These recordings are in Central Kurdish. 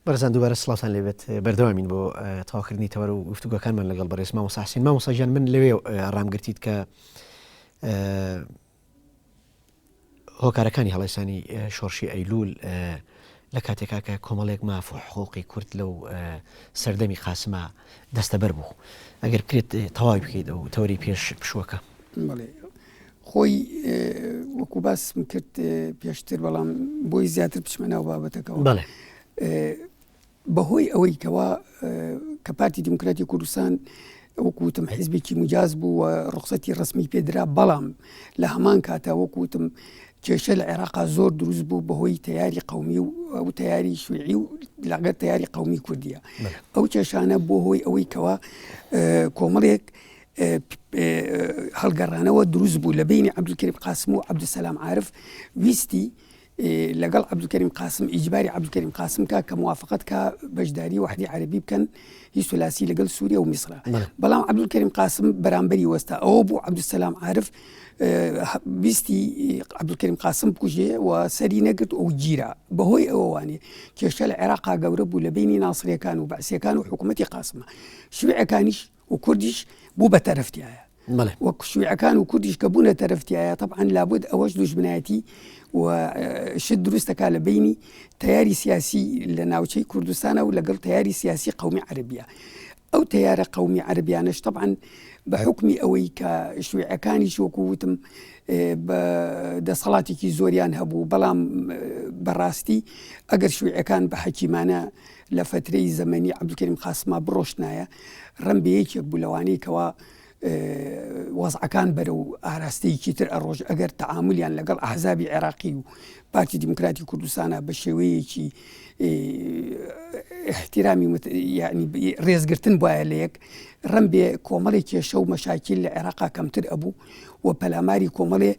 بەڕێزان دووبارە سڵاوتان لێبێت بەردەوامین بۆ تەواوکردنی تەوەر و گفتوگۆکانمان لەگەڵ بەڕێز مامۆستا حسین مامۆستا گیان من لەوێ ڕامگرتیت کە هۆکارەکانی هەڵێسانی شۆڕشی ئەیلول لە کاتێکا کە کۆمەڵێک ماف و حقوقی کورد لەو سەردەمی قاسمە دەستەبەر بوو ئەگەر بکرێت تەواوی بکەیت ئەو تەوەری پێش پشووەکە. بەڵێ خۆی وەکو باسم کرد پێشتر بەڵام بۆی زیاتر بچمە ناو بابەتەکەەوە بەڵێ بەهۆی ئەوەی کەوا کە پارتی دیموکراتی کوردستان وەکوتم حیزبێکی مجاز بوو و ڕوخسەتی ڕسمی پێدرا بەڵام لە هەمان کاتا وەکوتم کێشە لە عێراقا زۆر دروست بوو بەهۆی تیاری قومی و ئەو تیاری شوعی و لەگەر تیاری قومی کوردیە ئەو کێشانە بۆ هۆی ئەوەی کەوا کۆمەڵێک هەڵگەڕانەوە دروست بوو لە بینی عەبدولکەریم قاسم و عەبدولسەلام عارف ویستی لەگەڵ عەبدولکەریم قاسم ئیجباری عەبدولکەریم قاسم کا کە موافقەت کا بەشداری وەحدی عەرەبی بکەن هی سولاسی لەگەڵ سووریا و میسرا بەڵام عەبدولکەریم قاسم بەرامبەری وەستا ئەوە بوو عەبدولسەلام عارف ویستی عەبدولکەریم قاسم بکوژێ و سەری نەگرت و گیرا بەهۆی ئەوەوانێ کێشە لە عێراقا گەورە بوو لە بینی ناسریەکان و بەعسیەکان و حکوومەتی قاسمە شویعەکانیش و کوردیش بوو بە تەرەف تیایە وەک شویعەکان و کوردیش کە بوونە تەرەف تیایە طبعا لابد ئەوەش دوژمنایەتی و شت دروستەکە لە بینی تیاری سیاسی لە ناوچەی کوردستانە و لەگەڵ تیاری سیاسی قومی عەربیە ئەو تیارە قومی عەربیانش طبعا بە حکمی ئەوەی کە شویعەکانیش وەکو وتم بە دەسەڵاتێکی زۆریان هەبوو بەڵام بەڕاستی ئەگەر شویعەکان بە حەکیمانە لە فەترەی زەمەنی عەبدولکەریم قاسما بڕۆشتنایە، ڕەنبێ یەکێک بوو لەوانەی کەوا وەزعەکان بەرەو ئاراستەیەکی تر ئەڕۆشت ئەگەر تەعامولیان لەگەڵ ئەحزابی عێراقی و پارتی دیموکراتی کوردستانا بە شێوەیەکی احترامی یعنی ڕێزگرتن بواە لە یەک ڕەنبێ کۆمەڵێک کێشە و مەشاکیل لە عێراقا کەمتر ئەبوو و پەلاماری کۆمەڵێ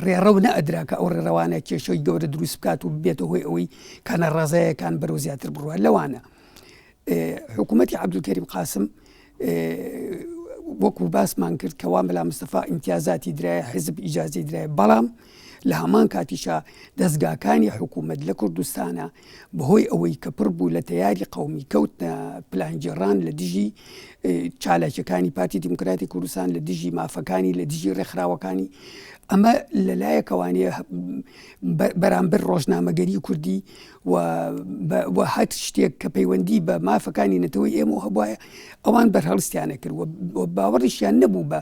ڕێڕەو نەئەدرا کە ئەو ڕێڕەوانە کێشەی گەورە دروست بکات و ببێتە هۆی ئەوەی کە ناڕازایەکان بەرەو زیاتر بڕوات لەوانە حکوومەتی عەبدولکەریم قاسم وەکو باسمان کرد کەوا مەلا مستەفا ئیمتیازاتی درایە حیزب ئیجازی درایە بەڵام لە هەمان کاتیشا دەستگاکانی حکوومەت لە کوردستانە بەهۆی ئەوەی کە پڕ بوو لە تەیاری قەومی کەوتنە پلانگێڕان لە دژی چالاکیەکانی پارتی دیموکراتی کوردستان لە دژی مافەکانی لە دژی ڕێکخراوەکانی ئەمە لەلایەکەوانەیە بەرامبەر ڕۆژنامەگەری کوردی و هەر شتێک کە پەیوەندی بە مافەکانی نەتەوەی ئێمە هەبواە ئەوان بەرهەڵستیانە کرد و باوەڕیشیان نەبوو بە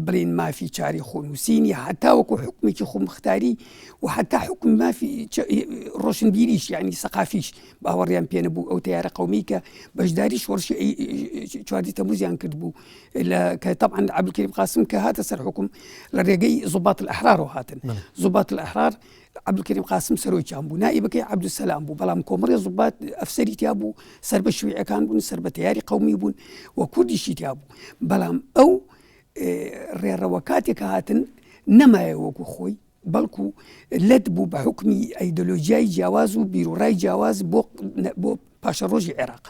بڵین مافی چاری خۆنووسینی هەتاوەکو حکومێکی خۆمختاری و حتا حکم مافی ڕۆشنبیریش یعنی سەقافیش باوەڕیان پێ نەبوو ئەو تیارە قومی کە بەشداری شۆڕشی چواردی تەموزیان کرد بوو لە کە طبعا عەبدولکەریم قاسم کە هاتە سەر حکوم لە ڕێگەی زوبات الئەحرارەوە هاتن زوبات الئەحرار عەبدولکەریم قاسم سەرۆکیان بوو نائیبەکەی عەبدولسەلام بوو بەڵام کۆمەڵی زوبات ئەفسەری تیا بوو سەر بە شویعەکان بوون سەر بە تیاری قومی بوون و کوردیشی تیا بوو بەڵام ئەو ڕێڕەوە کاتێک هاتن نەمایە وەکو خۆی بەڵکو لەت بوو بە حوکمی ئەیدۆلۆژیای جیاواز و بیروڕای جیاواز بۆ بۆ پاشەڕۆژی عێراق.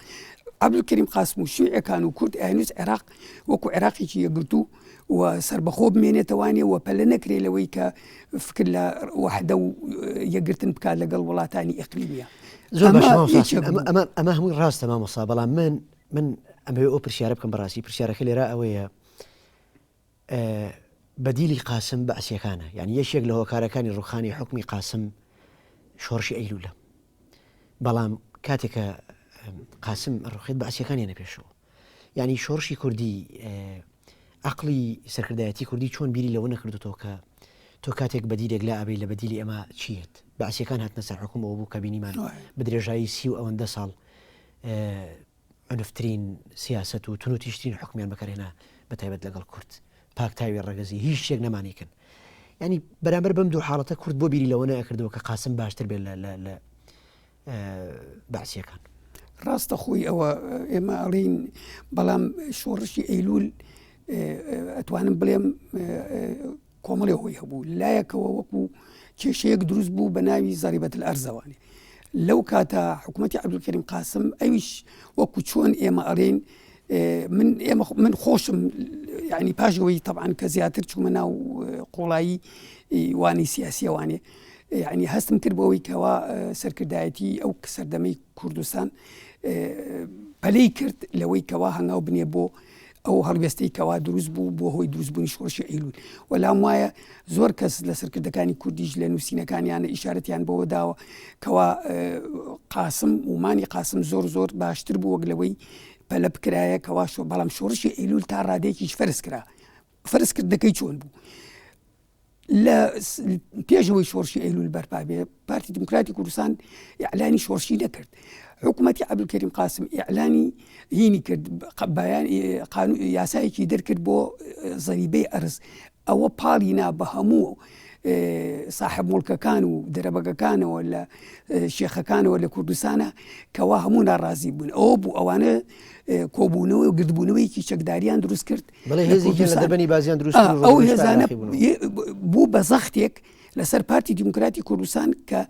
عەبدولکەریم قاسم و شیوعیەکان و کورد ئەیانویست عێراق وەکو عێراقێکی یەکگرتوو و سەربەخۆ بمێنێتەوانێ و پەلە نەکرێ لەوەی کە فکر لە وەحدە و یەکگرتن بکات لەگەڵ وڵاتانی ئیقلیمیە. زۆر باشە مامۆستا حسین، ئەمە ئەمە ئەمە هەمووی ڕاستە مامۆستا بەڵام من من ئەمەوێ ئەو پرسیارە بکەم بەڕاستی پرسیارەکە لێرە ئەوەیە بەدیلی قاسم بەعسیەکانە یانی یەکێک لە هۆکارەکانی ڕوخانی حوکمی قاسم شۆڕشی ئەیلولە بەڵام کاتێک کە قاسم ڕوخێت بەعسیەکان یەنە پێشەوە یعنی شۆڕشی کوردی عقلی سەرکردایەتی کوردی چۆن بیری لەوە نەکردوتەوە کە تۆ کاتێک بەدیلێک لا ئەبەی لە بەدیلی ئەمە چیت بەعسیەکان هاتنە سەر حکوم ئەوە بوو کە بینیمان بدرێژایی سی و ئەوەندە ساڵ عنفترین سیاسەت و تونوتیژترین حوکمیان بەکارهێنا بەتایبەت لەگەڵ کورد پاکتاوی ڕەگەزی هیچ شتێک نەمانیکن یعنی بەرامبەر بەم دوو حاڵەتە کورد بۆ بیری لەوە نەکردەوە کە قاسم باشتر بێت لە لە لە بەعسیەکان. ڕاستە خۆی ئەوە ئێمە ئەڵین بەڵام شۆڕشی ئەیلول ئەتوانم بڵێم کۆمەڵێ هۆی هەبوو، لایەکەوە وەکو کێشەیەک دروست بوو بە ناوی زەریبەت الئەرزەوانی. لەو کاتە حکوومەتی عەبدولکەریم قاسم ئەویش وەکو چۆن ئێمە ئەڵێین من ئێمە من خۆشم یعنی پاش ئەوەی تەبعەن کە زیاتر چوومە ناو قوڵایی وانی سیاسیەوانێ. یعنی هەستم کرد بۆ ئەوەی کەوا سەرکردایەتی ئەو سەردەمەی کوردستان پەلەی کرد لەوەی کەوا هەنگاو بنێ بۆ ئەو هەڵوێستەی کەوا دروست بوو بۆ هۆی دروستبوونی شۆڕشی ئەیلول و لام وایە زۆر کەس لە سەرکردەکانی کوردیش لە نووسینەکانیانە ئیشارەتیان بەوە داوە کەوا قاسم ومانی قاسم زۆر زۆر باشتر بوو وەک لەوەی پەلە بکرایە کەوا شۆ بەڵام شۆڕشی ئەیلول تا ڕادەیەکیش فەرز کرا فەرزکردنەکەی چۆن بوو لە پێش ئەوەی شۆڕشی ئەیلول بەرپا بێ پارتی دیموکراتی کوردستان ئیعلانی شۆڕشی نەکرد حکوومەتی عەبدولکەریم قاسم ئیعلانی هینی کرد بەیان قانون یاسایەکی دەرکرد بۆ زەریبەی ئەرز ئەوە پاڵی نا بە هەموو ساحب مڵکەکان و دەرەبەگەکانەوە لە شێخەکانەوە لە کوردستانە کەوا هەموو ناڕازی بوون ئەوە بوو ئەوانە کۆبوونەوە و گردبوونەوەیەکی چەکداریان دروست کرد بەڵێ هێزێکیان لە دەربەنی بازیان دروست کرد و ئەو ڕووبەڕووی هێزانە عێراقی بوونەوە. بوو بە زەختێک لەسەر پارتی دیموکراتی کوردستان کە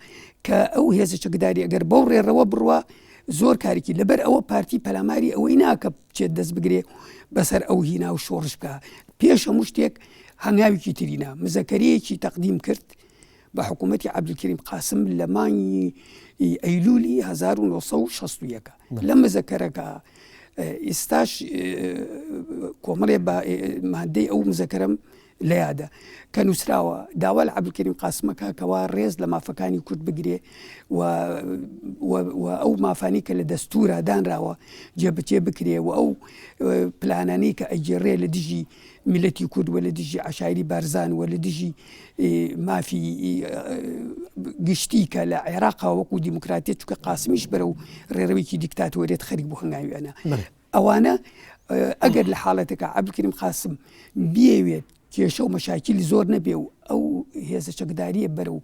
کە ئەو هێزە چەکداری ئەگەر بەو ڕێڕەوە بڕوا زۆر کارێکی لەبەر ئەوە پارتی پەلاماری ئەوەی ناکە بچێت دەست بگرێ بەسەر ئەو هینا و شۆڕش بکە پێش هەموو شتێک هەنگاوێکی ترینا مزەکەریەکی تەقدیم کرد بە حکوومەتی عەبدولکەریم قاسم لە مانگی ئەیلولی 1961 لە مزەکەرەکە ئیستاش کۆمەڵێ بە مادەی ئەو مزەکەرم لە یادە کە نووسراوە داوا لە عەبدولکەریم قاسمەکە کەوا ڕێز لە مافەکانی کورد بگرێ و و ئەو مافانی کە لە دەستورا دانراوە جێبەجێ بکرێ و ئەو پلانانەی کە ئەگێڕێ لە دژی میلەتی کورد و لە دژی عەشایری بارزان و لە دژی مافی گشتی کە لە عێراقا وەکو دیموکراتیت چونکە قاسمیش بەرەو ڕێڕەوێکی دیکتاتۆریەت خەریک بوو هەنگاوی ئەنا ئەوانە ئەگەر لە حاڵەتەکە عەبدولکەریم قاسم بیەوێت کێشە و مەشاکیلی زۆر نەبێ و ئەو هێزە چەکداریە بەرەو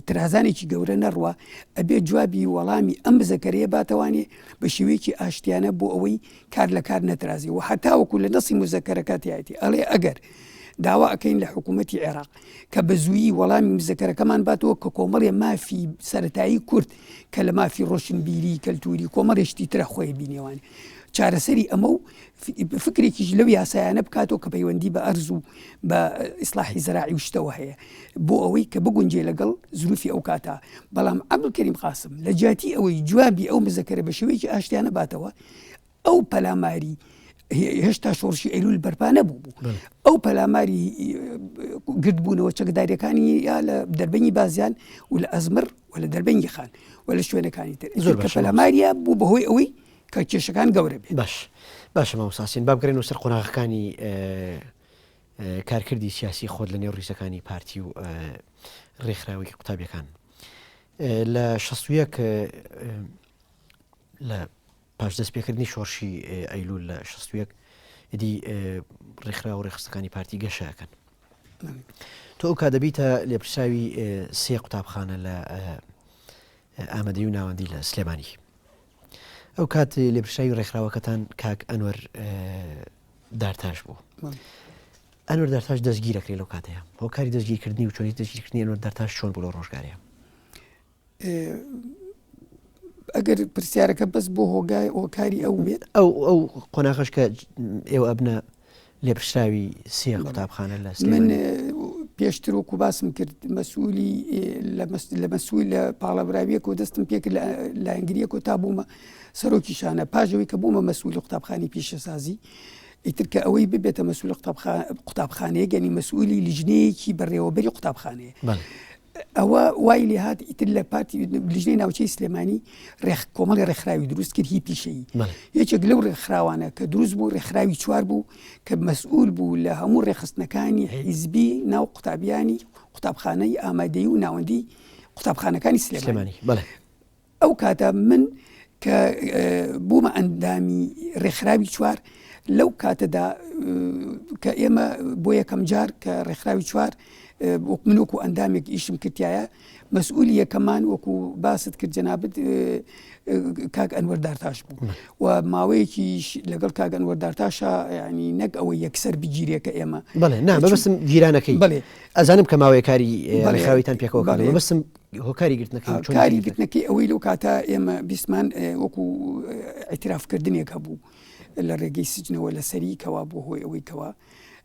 ترازانێکی گەورە نەڕوا ئەبێ جوابی وەڵامی ئەم بزەکەرەیە باتەوانێ بە شێوەیەکی ئاشتیانە بۆ ئەوەی کار لە کار نەترازێ و هەتاوەکو لە نەسی مزەکەرەکە تیایەتی ئەڵێ ئەگەر داوا ئەکەین لە حکوومەتی عێراق کە بە زوویی وەڵامی مزەکەرەکەمان باتەوە کە کۆمەڵێ مافی سەتایی کورد کە لە مافی ڕۆشنبیری کەلتوری کۆمەڵێ شتی ترە خۆی بینێوانێ چارەسەری ئەمە و فکرێکیش لەو یاسایانە بکاتەوە کە پەیوەندی بە ئەرز و بە ئیسلاحی زراعی و شتەوە هەیە بۆ ئەوەی کە بگونجێ لەگەڵ زروفی ئەو کاتە بەڵام عەبدولکەریم قاسم لە جیاتی ئەوەی جوابی ئەو مزەکەرە بە شێوەیەکی ئاشتیانە باتەوە ئەو پەلاماری هێشتا شۆڕشی ئەیلول بەرپا نەبوو بوو ئەو پەلاماری گردبوونەوە چەکداریەکانی یا لە دەربەنی بازیان و لە ئەزمر و لە دەربەنگی خان و لە شوێنەکانی تر زۆر کە پەلاماریە بوو بەهۆی ئەوەی کە کێشەکان گەورە بێت باش باشە مامۆستا حسین با بگەڕێینەوە سەر قۆناغەکانی کارکردی سیاسی خۆت لە نێو ڕیزەکانی پارتی و ڕێکخراوی قوتابیەکان لە 61 لە پاش دەست پێکردنی شۆڕشی ئەیلول لە 61 ئیدی ڕێکخرا و ڕێخستەکانی پارتی گەشەکەن تۆ ئەو کا دەبیتە لێپرساوی سێ قوتابخانە لە ئامادەی و ناوەندی لە سلێمانی ئەو کات لێپرسراوی ڕێکخراوەکەتان کاک ئەنوەر دارتاش بوو. ئەنوەر دارتاش دەستگیرەکرێ لەو کاتەیە هۆکاری دەستگیرکردنی و چۆنی دەستگیرکردنی ئەنوەر دارتاش چۆن بوو لەو ڕۆژگارەیە؟ ئەگەر پرسیارەکە بەس بۆ هۆگای هۆکاری ئەو بێت ئەو ئەو قۆناغەش کە ئێوە ئەبنە لێپرسراوی سێ قوتابخانە لە من پێشتر وەکو باسم کرد مەسئولی لە مەسئول لە پاڵەبراویەک و دەستم پێکرد لە لایەنگریەک و تا بوومە سەرۆکی شانە پاش ئەوەی کە بوومە مەسئولی قوتابخانی پیشەسازی ئیتر کە ئەوەی ببێتە مەسئول قوتابخانەیە گەنی مەسئولی لیژنەیەکی بەڕێوەبەری قوتابخانەیە ئەوە وای لێهات ئیتر لە پارتی لیژنەی ناوچەی سلێمانی ڕێخ کۆمەڵی ڕێکخراوی دروست کرد هی پیشەیی یەکێک لەو ڕێکخراوانە کە دروست بوو ڕێکخراوی چوار بوو کە مەسئول بوو لە هەموو ڕێکخستنەکانی حیزبی ناو قوتابیانی قوتابخانەی ئامادەی و ناوەندی قوتابخانەکانی سلێمانی ئەو کاتە من کە بوومە ئەندامی ڕێکخراوی چوار لەو کاتەدا کە ئێمە بۆ یەکەم جار کە ڕێکخراوی چوار وەک من وەکو ئەندامێک ئیشم کردایە مەسئولی یەکەمان وەکو باست کرد جەنابت کاک ئەنوەر دارتاش بوو و ماوەیەکیش لەگەڵ کاک ئەنوەر دارتاشا ینی نەک ئەوەی یەکسەر بگیرێ کە ئێمە بەڵێ نا مەبەستم گیرانەکەی بەڵێ ئەزانم کە ماوەیە کاری ڕێکخراویتان پێکەوە کردووە مەبەستم هۆکاری گرتنەکەی چۆن کاری گرتنەکەی ئەوەی لەو کاتە ئێمە بیستمان وەکو ئیعترافکردنێک هەبوو لە ڕێگەی سجنەوە لەسەری کەوا بۆ هۆی ئەوەی کەوا.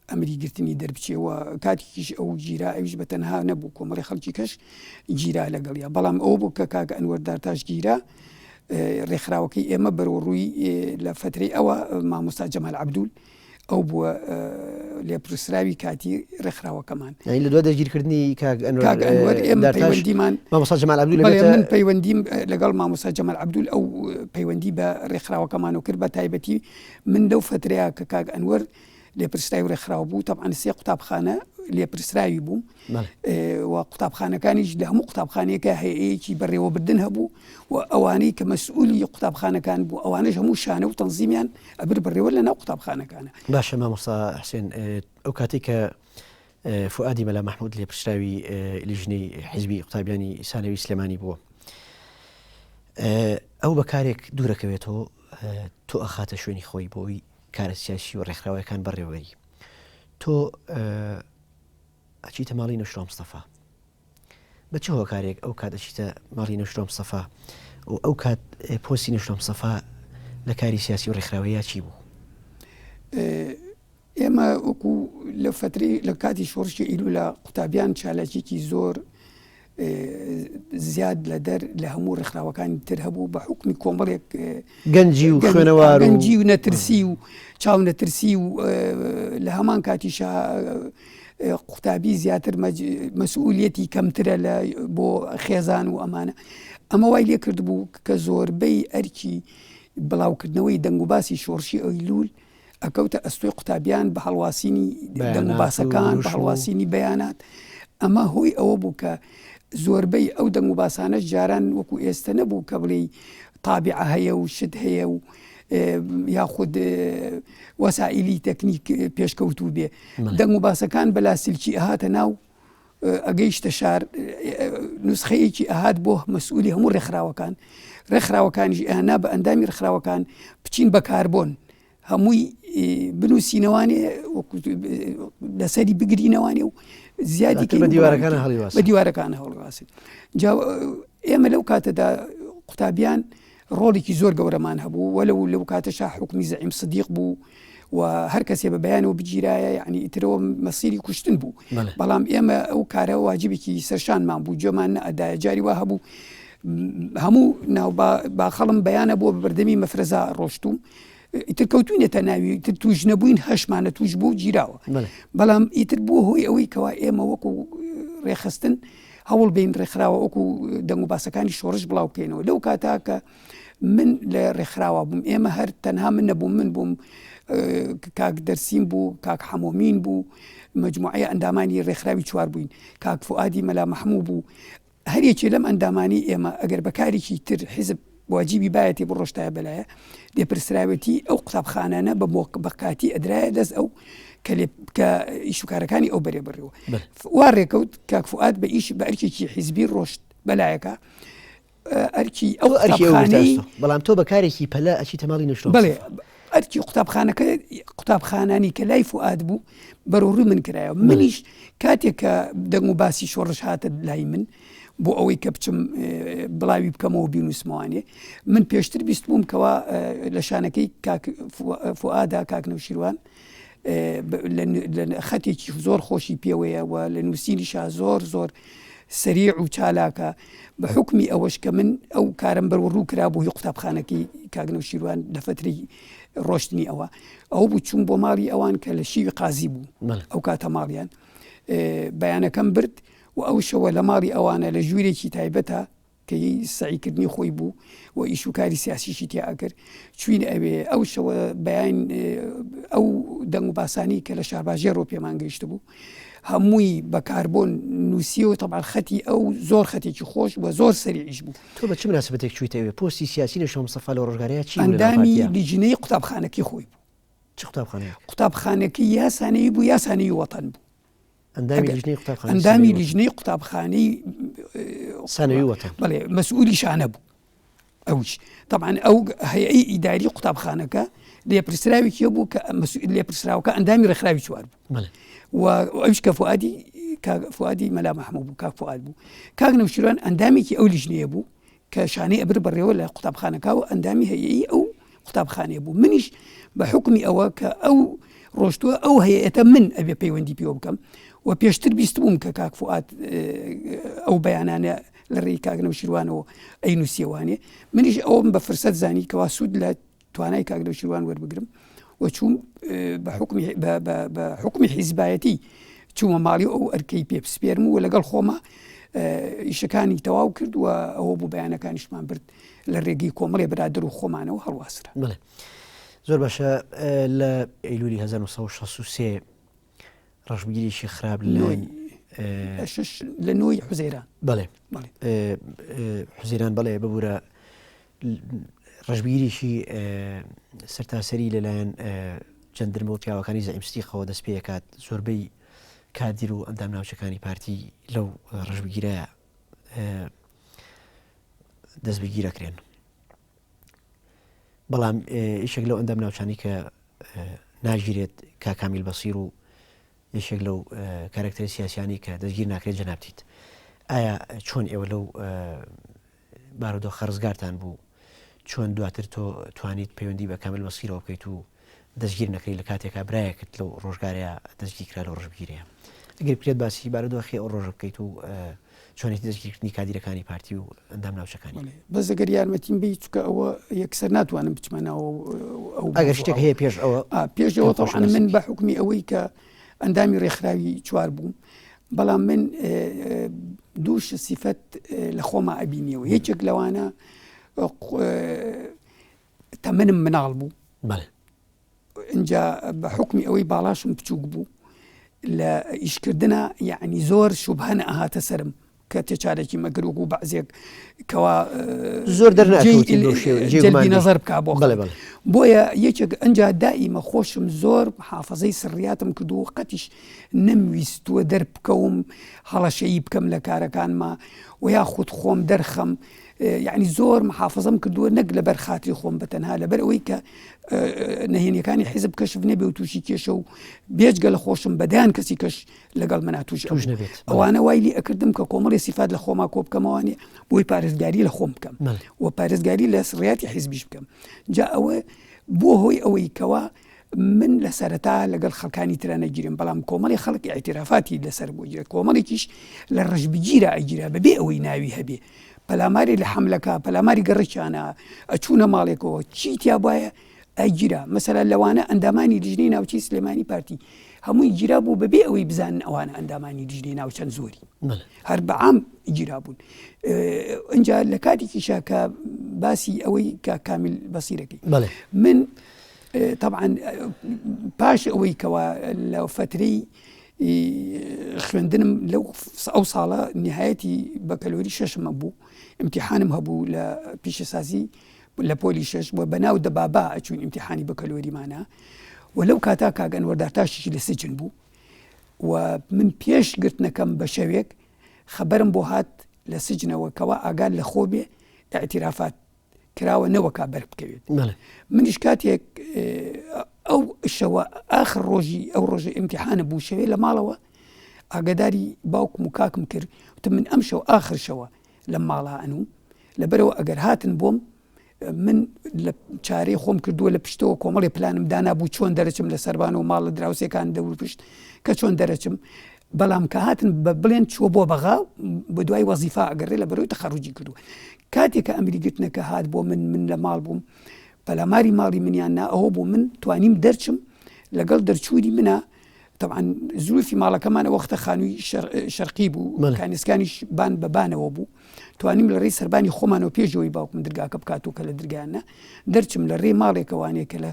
ئەمری گرتنی دەربچێ و کاتێکیش ئەو گیرا ئەویش بە تەنها نەبوو کۆمەڵی خەڵکی کەش گیرا لەگەڵیا بەڵام ئەو بوو کە کاک ئەنوەر دارتاش گیرا ڕێکخراوەکەی ئێمە بەرەو ڕووی لە فترەی ئەوە مامۆستا جەمال عەبدول ئەو بووە لێپرسراوی کاتی ڕێکخراوەکەمان. یانی لە دوای دەستگیرکردنی کاک ئەنوەر کاک ئەنوەر ئێمە دارتاش پەیوەندیمان مامۆستا جەمال عەبدول بەڵێ ئەبێتە من پەیوەندیم لەگەڵ مامۆستا جەمال عەبدول ئەو پەیوەندی بە ڕێکخراوەکەمانەوە کرد بە تایبەتی من لەو فترەیە کە کاک ئەنوەر لێپرسراوی ڕێکخراو بوو تەبعەن سێ قوتابخانە لێپرسراوی بوو و قوتابخانەکانیش لە هەموو قوتابخانەیەکە هەیەیەکی بەڕێوەبردن هەبوو و ئەوانەی کە مەسئولی قوتابخانەکان بوو ئەوانەش هەموو شانە و تەنزیمیان ئەبر بەڕێوە لە ناو قوتابخانەکانە. باشە مامۆستا حسێن ئەو کاتێک کە فوئادی مەلا مەحمود لێپرسراوی لیژنەی حیزبی قوتابیانی سانەوی سلێمانی بووە ئەو بە کارێک دوورەکەوێتەوە تۆ ئەخاتە شوێنی خۆی بۆی کارە سیاسی و ڕێکخراوەکان بەڕێوەبەری تۆ ئەچیتە ماڵی نەوشیروان مستەفا بە چ هۆکارێک ئەو کات ئەچیتە ماڵی نەوشیروان مستەفا و ئەو کات پۆستی نەوشیروان مستەفا لە کاری سیاسی و ڕێکخراوەیە چی بوو؟ ئێمە وەکو لە فتری لە کاتی شۆڕشی ئیلولا قوتابیان چالاکیکی زۆر زیاد لە دەر لە هەموو ڕێکخراوەکانی تر هەبوو بە حکومی کۆمەڵێک گەنجی و خوێنەوار گەنجی و نەترسی و چاو نەترسی و لە هەمان کاتیشا قوتابی زیاتر مەسئولیەتی کەمترە لە بۆ خێزان و ئەمانە ئەمە وای لێ کرد بوو کە زۆربەی ئەرکی بڵاوکردنەوەی دەنگ و باسی شۆڕشی ئەیلول ئەکەوتە ئەستۆی قوتابیان بە هەڵواسینی دەنگ و باسەکان بە هەڵواسینی بەیانات ئەمە هۆی ئەوە بوو کە زۆربەی ئەو دەنگ و باسانەش جاران وەکو ئێستە نەبوو کە بڵێی تابعە هەیە و شت هەیە و یاخود وەسائیلی تەکنیک پێشکەوتوو بێ دەنگ و باسەکان بە لاسلکی ئەهاتە ناو ئەگەیشتە شار نوسخەیەکی ئەهات بۆ مەسئولی هەموو ڕێکخراوەکان ڕێکخراوەکانیش ئەهنا بە ئەندامی ڕێکخراوەکان بچین بە کاربۆن هەمووی بنووسینەوانێ لەسەری بگرینەوانێ و زیادی بە دیوارەکان هەڵیواس بە دیوارەکان هەڵواسن جا ئێمە لەو کاتەدا قوتابیان ڕۆڵێکی زۆر گەورەمان هەبوو وە لەو لەو کاتەشا حوکمی زەعیم سدیق بوو و هەر کەسێ بە بەیانەوە بگیرایە یعنی ئیترەوە مەسیری کوشتن بوو بەڵام ئێمە ئەو کارە واجبێکی سەرشانمان بوو گوێمان نەئەدایە جاری وا هەبوو هەموو ناو باخەڵم بەیانە بووە بە بەردەمی مەفرەزا ڕۆشتوم ئیتر کەوتوینەتە ناوی ئیتر توش نەبووین هەشمانە توش بوو گیراوە بەڵام ئیتر بووە هۆی ئەوەی کەوا ئێمە وەکو ڕێخستن هەوڵ بین ڕێکخراوە وەکو دەنگ و باسەکانی شۆڕش بڵاو بکەینەوە لەو کاتا کە من لە ڕێکخراوە بووم ئێمە هەر تەنها من نەبووم من بووم کاک دەرسیم بوو کاک حەمۆمین بوو مجموعەیە ئەندامانی ڕێکخراوی چوار بووین کاک فوئادی مەلا مەحموو بوو هەر یەکێ لەم ئەندامانەی ئێمە ئەگەر بە کارێکی تر حیزب واجیبی بایەتی بڕۆشتایە بەلایە لێپرسراوێتی ئەو قوتابخانانە بە مۆک بە کاتی ئەدرایە دەست ئەو کە لێ کە ئیش و کارەکانی ئەو بەرێ بڕیوە وا ڕێکەوت کاک فوئاد بە ئیش بە ئەرکێکی حیزبی ڕۆشت بەلایەکە ئەرکی ئەو ئەرکی ئەو بەڵام تۆ بە کارێکی پەلە ئەچیتە ماڵی نوشتۆ بەڵێ ئەرکی قوتابخانەکە قوتابخانانی کە لای فوئاد بوو بەرەو ڕووی من کرایەوە منیش کاتێک کە دەنگ و باسی شۆڕش هاتە لای من بۆ ئەوەی کە بچم بڵاوی بکەمەوە بینوسمەوانێ من پێشتر بیست بووم کەوا لە شانەکەی کاک فوئادا کاک نەوشیروان خەتێکی زۆر خۆشی پێوەیە و لە نووسینیشا زۆر زۆر سەریع و چالاکە بە حوکمی ئەوەش کە من ئەو کارم بەرەو ڕوو کرا بۆ هی قوتابخانەکەی کاک نەوشیروان لە فەترەی ڕۆشتنی ئەوە ئەو بوو چوون بۆ ماڵی ئەوان کە لە شیوی قازی بوو ئەو کاتە ماڵیان بەیانەکەم برد و ئەو شەوە لە ماڵی ئەوانە لە ژوورێکی تایبەتە کە هی سەعی کردنی خۆی بوو و ئیش و کاری سیاسیشی تیا ئەکرد چوین ئەوێ ئەو شەوە بەیان ئەو دەنگ و باسانی کە لە شارباژێڕەوە پێمان گەیشت بوو هەمووی بە کاربۆن نووسیەوە تەبعەن خەتی ئەو زۆر خەتێکی خۆش و زۆر سەریعیش بوو. تۆ بە چ مناسبەتێک چوویتە ئەوێ؟ پۆستی سیاسی نەوشیروان مستەفا لەو ڕۆژگارەیا چی بوو لەناو ئەندامی پارتیا؟ لیژنەی قوتابخانەکەی خۆی بوو. چ قوتابخانەیەک؟ قوتابخانەکەی یا سانەوی بوو یا سانەوی وەتەن بوو. ئەندامی لیژنەی قوتابخانەی ئەندامی لیژنەی قوتابخانەی سانەوی وەتەن. بەڵێ مەسئولی شانە بوو. ئەویش تەبعەن ئەو هەیئەی ئیداری قوتابخانەکە لێپرسراوێکی هەبوو کە لێپرسراوەکە ئەندامی ڕێکخراوی چوار بوو و ئەویش کە فوئادی فوئادی مەلا مەحموو بوو کاک فوئاد بوو کاک نەوشیروان ئەندامێکی ئەو لیژنەیە بوو کە شانەی ئەبر بەڕێوە لە قوتابخانەکە و ئەندامی هەیئەی ئەو قوتابخانەیە بوو منیش بە حکمی ئەوە کە ئەو ڕۆشتووە ئەو هەیئەتە من ئەبێ پەیوەندی پێوە بکەم و پێشتر بیستبووم کە کاک فوئاد ئەو بەیانانە لە ڕێی کاک نەوشیروانەوە ئەی نووسیەوانێ منیش ئەوم بە فرسەت زانی کەوا سوود لە توانای کاک نەوشیروان وەربگرم و چووم بە حکومی بە حکومی حیزبایەتی چوومە ماڵی ئەو ئەرکەی پێ بسپێرم و لەگەڵ خۆمە ئیشەکانی تەواو کرد و ئەوە بوو بەیانەکانیشمان برد لە ڕێگەی کۆمەڵێ برادەر و خۆمانەوە هەڵواسرا. بەڵێ زۆر باشە لە ئەیلولی 1963 ڕەشبگیریی خراپ لە لە نۆی حوزەیران بەڵێ حوزەیران بەڵێ ببوورە ڕەشبگیریی سەرتاسەری لەلایەن جەندرمە و پیاوەکانی زەعیم ستیقەوە دەست پێکات زۆربەی کادیر و ئەندام ناوچەکانی پارتی لەو ڕەشبگیرە دەستبگیرەکرێن. بەڵام یەکێک لەو ئەندام ناوچانی کە ناگیرێت کا کامیل بەسیر و یەکێک لەو کارکتەری سیاسیانی کە دەستگیر ناکرێت جەنابتیت ئایا چۆن ئێوە لەو بارودۆخە ڕزگارتان بوو چۆن دواتر تۆ توانیت پەیوەندی بە کامل بەسیرەوە بکەیت و دەستگیر نەکەی لە کاتێکا برایەکت لەو ڕۆژگارەیە دەستگیر کرا لەو ڕژبگیرەیە ئەگەر بکرێت باسی بارودۆخی ئەو ڕۆژە بکەیت و چۆنێتی دەستگیرکردنی کادیرەکانی پارتی و ئەندام ناوچەکانی. بەس ئەگەر یارمەتیم بی چونکە ئەوە یەکسەر ناتوانم بچمە ناو ئەو ئەگەر شتێک هەیە پێش ئەوە پێش ئەوە تەبعەن من بە حوکمی ئەوەی کە ئەندامی ڕێکخراوی چوار بووم بەڵام من دووش سیفەت لە خۆما ئەبینیەوە یەکێک لەوانە تەمەنم مناڵ بوو ئینجا بە حوکمی ئەوەی باڵاشم بچووک بوو لە ئیشکردنا یعنی زۆر شوبهە ئەهاتە سەرم کە تێچارێکی مەگر وەکو بەعزێک کەوا زۆر دەرناجلبی نەزەر بک بۆ بۆیە یەکێک ئەجا دائیمە خۆشم زۆر حافظەی سڕیاتم کردو و قەتیش نەمویستووە دەربکەوم هەڵەشەیی بکەم لە کارەکانما و یاخود خۆم دەرخەم یەعنی زۆر محافزەم کردووە نەک لەبەر خاتری خۆم بە تەنها لەبەر ئەوەی کە نهێنیەکانی حیزب کەشف نەبێ و تووشی کێشە و بێجگە لە خۆشم بەدەیان کەسی کەش لەگەڵ منا توش توش نەبێت ئەوانە وای لێ ئەکردم کە کۆمەڵی سیفات لە خۆما کۆ بکەمەوانێ بۆی پارێزگاری لە خۆم بکەم و پارێزگاری لە سڕیاتی حیزبیش بکەم جا ئەوە بۆ هۆی ئەوەی کەوا من لە سەرەتا لەگەڵ خەڵکانی ترا نەگیرم بەڵام کۆمەڵی خەڵک ئیعتیرافاتی لەسەر بۆ گیرا کۆمەڵێکیش لە ڕەشبگیرا ئەگیرا بەبێ ئەوەی ناوی هەبێ پەلاماری لە حەملەکە پەلاماری گەڕکیانە ئەچوونە ماڵێکەوە چی تیا بایە ئەگیرا مەسەلا لەوانە ئەندامانی لیژنەی ناوچەی سلێمانی پارتی هەمووی گیرا بوو بەبێ ئەوەی بزانن ئەوانە ئەندامانی لیژنەی ناوچەن زۆری هەر بەعام گیرا بوون ئینجا لە کاتێکیشا کە باسی ئەوەی کە کامیل بەسیرەکەی من تەبعەن پاش ئەوەی کەوا لە فەترەی خوێندنم لەو ئەو ساڵە نهایەتی بەکەلۆری شەشمە بوو امتحانم هەبوو لە پیشەسازی لە پۆلی شەش بووە بەناو دەبابا ئەچوین امتحانی بەکەلۆریمانە و لەو کاتا کاک ئەنوەر دارتاشیش لە سجن بوو و من پێش گرتنەکەم بە شەوێک خەبەرم بۆ هات لە سجنەوە کەوا ئاگات لە خۆ بێ اعترافات کراوە نەوەکا بەر بکەوێت منیش کاتێک ئەو شەوە ئاخر ڕۆژی ئەو ڕۆژە ئیمتحانە بوو شەوێ لە ماڵەوە ئاگداری باوکم و کاکم کرد وتم من ئەم شەو ئاخر شەوە لە ماڵا ئەنوو لەبەرەوە ئەگەر هاتن بۆم من لە چارەی خۆم کردووە لە پشتەوە کۆمەڵی پلانم دانا بوو چۆن دەرەچم لە سەربان و ماڵ لە دراوسێکان دەور پشت کە چۆن دەرەچم بەڵام کە هاتن بە بڵێن چووە بۆ بەغا بە دوای وەزیفا ئەگەڕێ لە بەرەوەی تەخەڕوجی کردووە کاتێک کە ئەمری گرتنەکە هات بۆ من من لە ماڵ بووم پەلاماری ماڵی منیان نا ئەوە بوو من توانیم دەرچم لەگەڵ دەرچووی منە طبعا زروفی ماڵەکەمان وەختە خانووی شەرقی بوو کانیسکانیش بان بە بانەوە بوو توانیم لە ڕێی سەربانی خۆمانەوە پێش ئەوەی باوکم درگاکە بکات و کە لە درگایان نا دەرچم لە ڕێی ماڵێکەوانێ کە لە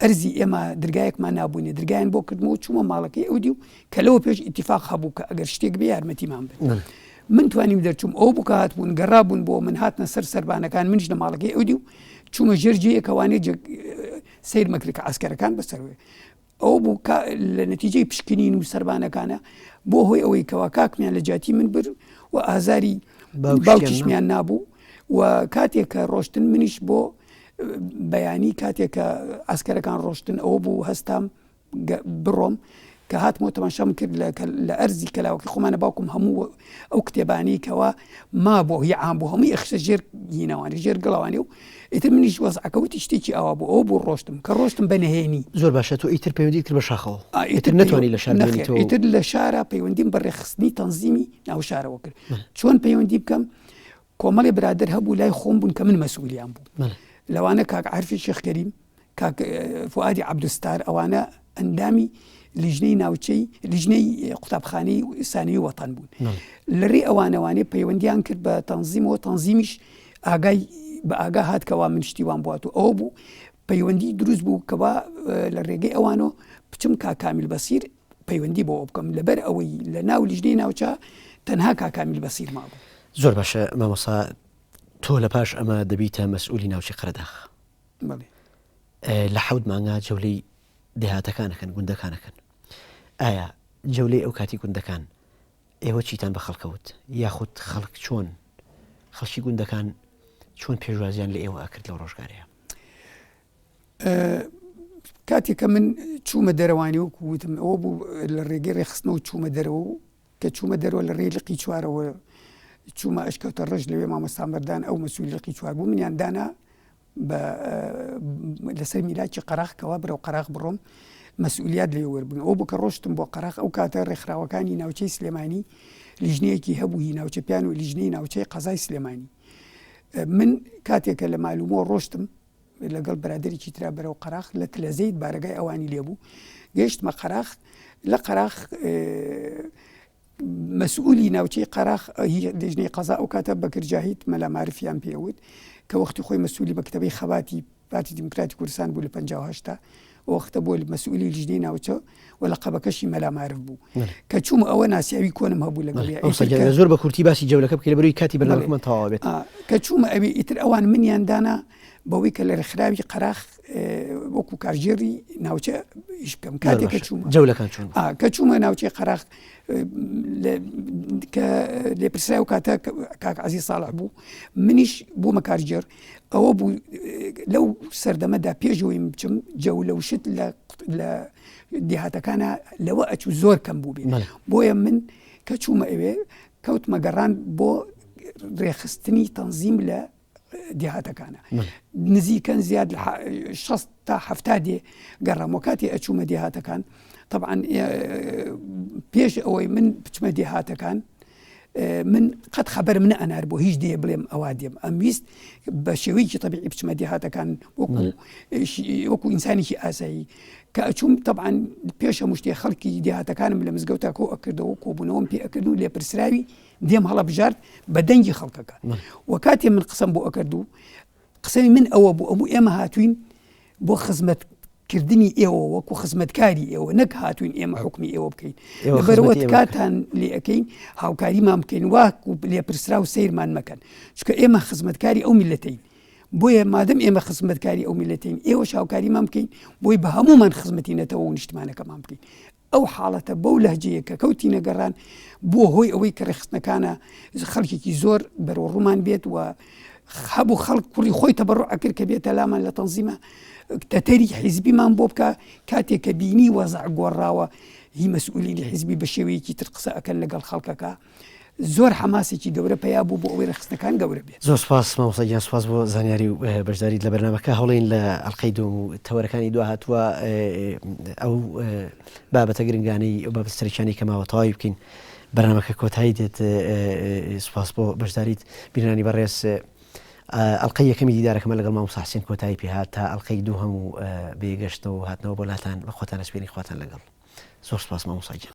ئەرزی ئێمە درگایەکمان نابوونێ درگایان بۆ کردمەوە چوومە ماڵەکەی ئەودی و کە لەوە پێش ئیتیفاق هەبوو کە ئەگەر شتێک بێ یارمەتیمان بن من توانیم دەرچوم ئەو بوو کە هاتبوون گەڕابوون بۆ من هاتنە سەر سەربانەکان منیش لە ماڵەکەی ئەودی و چوومە ژێر جێیەکەوانێ سەیر مەکرد کە عەسکەرەکان بەسەروێ ئەوە بوو کە لە نەتیجەی پشکنین و سەربانەکانە بۆ هۆی ئەوەی کەوا کاکمیان لە جیاتی من بر و ئازاری باوکیشمیان نابوو و کاتێک کە ڕۆشتن منیش بۆ بەیانی کاتێک کە ئەسکەرەکان ڕۆشتن ئەوە بوو هەستام بڕۆم. کە هاتمەوە تەماشام کرد لە ئەرزی کەلاوەکەی خۆمانە باوکم هەموو ئەو کتێبانەی کەوا مابوو هی عام بوو هەمووی ئەخستە ژێر هینەوانی ژێر گڵەوانی و ئیتر منیش وەزعەکە وتی شتێکی ئاوا بوو ئەوە بوو ڕۆشتم کە ڕۆشتم بە نهێنی. زۆر باشە تۆ ئیتر پەیوەندیت کرد بە شاخەوە ئیتر نەتوانی لە شار بمێنیتەوە؟ ئیتر لە شارا پەیوەندیم بە ڕێکخستنی تەنزیمی ناو شارەوە کرد چۆن پەیوەندی بکەم کۆمەڵی برادەر هەبوو لای خۆم بوون کە من مەسئولیان بوو لەوانە کاک عارفی شێخ کەریم کاک فوئادی عەبدولستار ئەوانە ئەندامی لیژنەی ناوچەی لیژنەی قوتابخانەی سانەوی وەتەن بوون لە ڕێ ئەوانەوانێ پەیوەندیان کرد بە تەنزیمەوە تەنزیمیش ئاگای بە ئاگا هات کەوا من شتی وام بوات و ئەوە بوو پەیوەندی دروست بوو کەوا لە ڕێگەی ئەوانەوە بچم کا کامیل بەسیر پەیوەندی بۆ بکەم لەبەر ئەوەی لە ناو لیژنەی ناوچە تەنها کا کامیل بەسیر مابوو. زۆر باشە مامۆسا تۆ لە پاش ئەمە دەبیتە مەسئولی ناوچەی قەرەداخ. لە حەوت مانگا جەولەی دێهاتەکان ئەکەن گوندەکان ئەکەن ئایا جەولەی ئەو کاتی گوندەکان ئێوە چیتان بە خەڵکەوت یاخود خەڵک چۆن خەڵکی گوندەکان چۆن پێشوازیان لە ئێوە ئەکرد لەو ڕۆژگارەیە؟ کاتێک کە من چوومە دەرەوانی وەکو وتم ئەوە بوو لە ڕێگەی ڕێخستنەوە چوومە دەرەوە و کە چوومە دەرەوە لە ڕێی لقی چوارەوە چوومە ئەشکەوتە ڕەش لەوێ مامۆستا مەردان ئەو مەسوولی لقی چوار بوو منیان دانا بە لەسەر میلاکی قەراخ کەوا بەرەو قەراخ بڕۆم مەسئولیات لێ وەربگرم ئەو بوو کە ڕۆشتم بۆ قەراخ ئەو کاتە ڕێکخراوەکانی ناوچەی سلێمانی لیژنەیەکی هەبوو هی ناوچە پیان و لیژنەی ناوچەی قەزای سلێمانی من کاتێکە لە مالومۆ ڕۆشتم لەگەڵ برادەرێکی ترا بەرەو قەراخ لە تلەزەیت بارەگای ئەوانی لێبوو گەیشتمە قەراخ لە قەراخ مەسئولی ناوچەی قەراخ لیژنەی قەزا ئەو کاتە بەکر جاهید مەلا مارفیان پێوت کە وەختی خۆی مەسئولی مەکتەبەی خەباتی پارتی دیموکراتی کوردستان بوو لە 58 تا وەختە بۆ مەسئولی لیژنەی ناوچە و لە قەبەکەشی مەلا مارف بوو کە چوومە ئەوە ناسیاوی کۆنم هەبوو لەگەڵ زۆر بە کورتی باسی جەولەکە بکەی لەبەرئەوەی کاتی بەرنامەکەمان تەواو بێت کە چوومە ئەوێ ئیتر ئەوان منیان دانا بەوەی کە لە ڕێکخراوی قەراخ وەکو کارگێڕی ناوچە ئیش بکەم کاتێک کە چوومە جەولەکان چۆن کە چوومە ناوچەی قەراخ کە لێپرسراو کاتە کاک عەزیز ساڵح بوو منیش بوومە کارگێڕ ئەوە بوو لەو سەردەمەدا پێش ئەوەی بچم جەولە و شت لە دێهاتەکانە لەوە ئەچوو زۆر کەم بوو بێ بۆیە من کە چوومە ئەوێ کەوتمە گەڕان بۆ ڕێخستنی تەنزیم لە دێهاتەکانە نزیکەن زیاد لە 6 تا هەفتا دێ گەڕام و کاتی ئەچوومە دێهاتەکان طبعا پێش ئەوەی من بچمە دێهاتەکان من قەت خەبەرم نەئەنار بۆ هیچ دێ بڵێم ئەوا دێم ئەمویست بە شێوەیەکی تەبیعی بچمە دێهاتەکان وەکو وەکو ئینسانێکی ئاسایی کە ئەچوم طبعا پێش هەموو شتێ خەڵکی دێهاتەکانم لە مزگەوتا کۆ ئەکردەوە کۆبوونەوەم پێ ئەکرد و لێپرسراوی دێم هەڵەبژارد بە دەنگی خەڵکەکە و کاتێ من قسەم بۆ ئەکرد و قسەی من ئەوە بوو ئەبوو ئێمە هاتوین بۆ خزمەت کردنی ئێوە وەکو خزمەتکاری ئێوە نەک هاتوین ئێمە حکومی ئێوە بکەین لەبەرەوە تکاتان لێ ئەەکەین هاوکاریمان بکەین واک و لێپرسرا و سیرمان مەکەن چکە ئێمە خزمەتکاری ئەو میلەتەین بۆیە مادەم ئێمە خزمەتکاری ئەو میلەتین ئێوە هاوکاریمان بکەین بۆی بە هەمومان خزمەتی نەتەوە و نیشتمانەکەمان بکەین ئەو حاڵەتە بەو لەهجەیە کە کەوتینە گەڕان بووە هۆی ئەوەی کە ڕێکخستنەکانە خەڵکێکی زۆر بەرەو ڕوومان بێت و هەبوو خەڵک کوڕی خۆی تەبەڕ ئەکرد کە بێتە لامان لە تەنزیمە تەتەری حیزبیمان بۆ بکە کاتێک کە بینی وەزع گۆڕاوە هی مەسئولینی حیزبی بە شێوەیەکی تر قسە ئەکەن لەگەڵ خەڵکەکە زۆر حەماسێکی گەورە پەیا بوو بۆ ئەوەی ڕێکخستنەکان گەورە بێت. زۆر سوپاس مامۆستا گیان سوپاس بۆ زانیاری و بەشداریت لە بەرنامەکە هەوڵین لە ئەڵقەی دووەم و تەوەرەکانی دواهاتووە ئەو بابەتە گرنگانەی ئەو بابەتە سەرەکیانەی کە ماوە تەواوی بکەین بەرنامەکە کۆتایی دێت سوپاس بۆ بەشداریت بینەرانی بەڕێز ئەڵقەی یەکەمی دیدارەکەمە لەگەڵ مامۆستا حسێن کۆتایی پێهات تا ئەڵقەی دووهەم و بێگەشتنەوە و هاتنەوە بۆ لاتان بە خۆتان ئەسپێرین خواتان لەگەڵ زۆر سوپاس مامۆستا گیان.